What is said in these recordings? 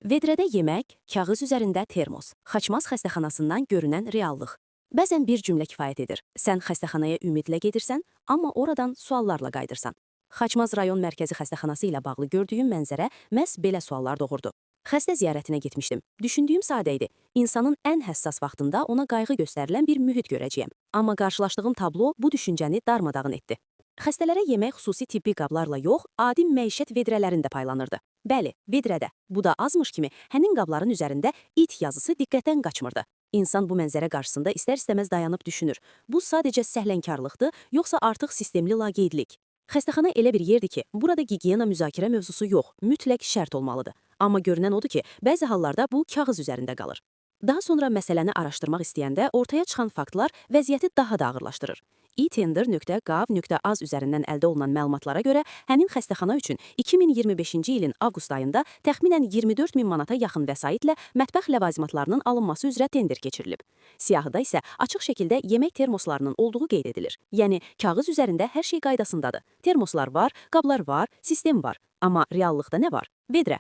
Vedrədə yemək, kağız üzərində termos. Xaçmaz xəstəxanasından görünən reallıq. Bəzən bir cümlə kifayət edir. Sən xəstəxanaya ümidlə gedirsən, amma oradan suallarla qayıdırsan. Xaçmaz rayon mərkəzi xəstəxanası ilə bağlı gördüyüm mənzərə məhz belə suallar doğurdu. Xəstə ziyarətinə getmişdim. Düşündüyüm sadə idi. İnsanın ən həssas vaxtında ona qayğı göstərilən bir mühit görəcəyəm. Amma qarşılaşdığım tablo bu düşüncəni darmadağın etdi. Xəstələrə yemək xüsusi tibbi qablarla yox, adi məişət vedrələrində paylanırdı. Bəli, vedrədə. Bu da azmış kimi həmin qabların üzərində "it" yazısı diqqətdən qaçmırdı. İnsan bu mənzərə qarşısında istər-istəməz dayanıb düşünür. Bu sadəcə səhlənkarlıqdır, yoxsa artıq sistemli laqeydlik? Xəstəxana elə bir yerdir ki, burada gigiyena müzakirə mövzusu yox, mütləq şərt olmalıdır. Amma görünən odur ki, bəzi hallarda bu kağız üzərində qalır. Daha sonra məsələni araşdırmaq istəyəndə ortaya çıxan faktlar vəziyyəti daha da ağırlaşdırır. etender.gov.az üzərindən əldə olunan məlumatlara görə həmin xəstəxana üçün 2025-ci ilin avqust ayında təxminən 24 min manata yaxın vəsaitlə mətbəx ləvazimatlarının alınması üzrə tender keçirilib. Siyahıda isə açıq şəkildə yemək termoslarının olduğu qeyd edilir. Yəni kağız üzərində hər şey qaydasındadır. Termoslar var, qablar var, sistem var. Amma reallıqda nə var? Vedrə.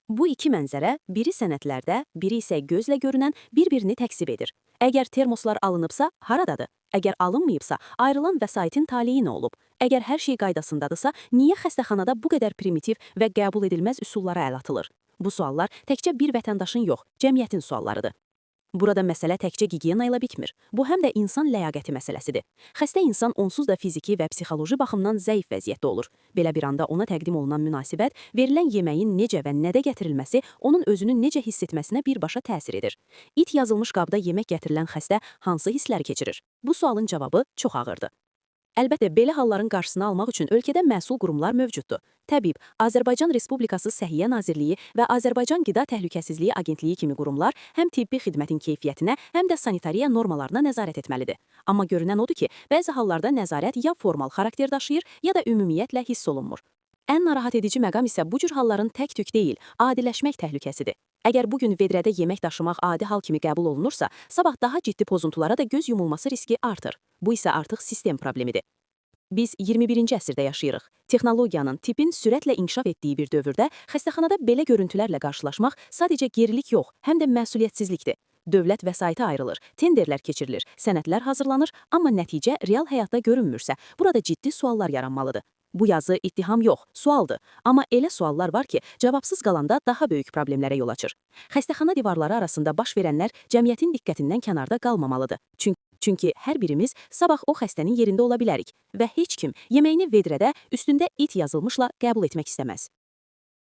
Bu iki mənzərə, biri sənədlərdə, biri isə gözlə görünən, bir-birini təkzib edir. Əgər termoslar alınıbsa, haradadır? Əgər alınmayıbsa, ayrılan vəsaitin taleyi nə olub? Əgər hər şey qaydasındadırsa, niyə xəstəxanada bu qədər primitiv və qəbul edilməz üsullara əl atılır? Bu suallar təkcə bir vətəndaşın yox, cəmiyyətin suallarıdır. Burada məsələ təkcə gigiyena ilə bitmir. Bu həm də insan ləyaqəti məsələsidir. Xəstə insan onsuz da fiziki və psixoloji baxımdan zəif vəziyyətdə olur. Belə bir anda ona təqdim olunan münasibət, verilən yeməyin necə və nədə gətirilməsi onun özünü necə hiss etməsinə birbaşa təsir edir. "İt" yazılmış qabda yemək gətirilən xəstə hansı hissləri keçirir? Bu sualın cavabı çox ağırdır. Əlbəttə, belə halların qarşısını almaq üçün ölkədə məsul qurumlar mövcuddur. Təbib, Azərbaycan Respublikası Səhiyyə Nazirliyi və Azərbaycan Qida Təhlükəsizliyi Agentliyi kimi qurumlar həm tibbi xidmətin keyfiyyətinə, həm də sanitariya normalarına nəzarət etməlidir. Amma görünən odur ki, bəzi hallarda nəzarət ya formal xarakter daşıyır, ya da ümumiyyətlə hiss olunmur. Ən narahat edici məqam isə bu cür halların tək-tük deyil, adiləşmək təhlükəsidir. Əgər bu gün vedrədə yemək daşımaq adi hal kimi qəbul olunursa, sabah daha ciddi pozuntulara da göz yumulması riski artır. Bu isə artıq sistem problemidir. Biz 21-ci əsrdə yaşayırıq. Texnologiyanın, tibbin sürətlə inkişaf etdiyi bir dövrdə xəstəxanada belə görüntülərlə qarşılaşmaq sadəcə gerilik yox, həm də məsuliyyətsizlikdir. Dövlət vəsaiti ayrılır, tenderlər keçirilir, sənədlər hazırlanır, amma nəticə real həyatda görünmürsə, burada ciddi suallar yaranmalıdır. Bu yazı ittiham yox, sualdır. Amma elə suallar var ki, cavabsız qalanda daha böyük problemlərə yol açır. Xəstəxana divarları arasında baş verənlər cəmiyyətin diqqətindən kənarda qalmamalıdır. Çünki hər birimiz sabah o xəstənin yerində ola bilərik və heç kim yeməyini vedrədə üstündə "it" yazılmışla qəbul etmək istəməz.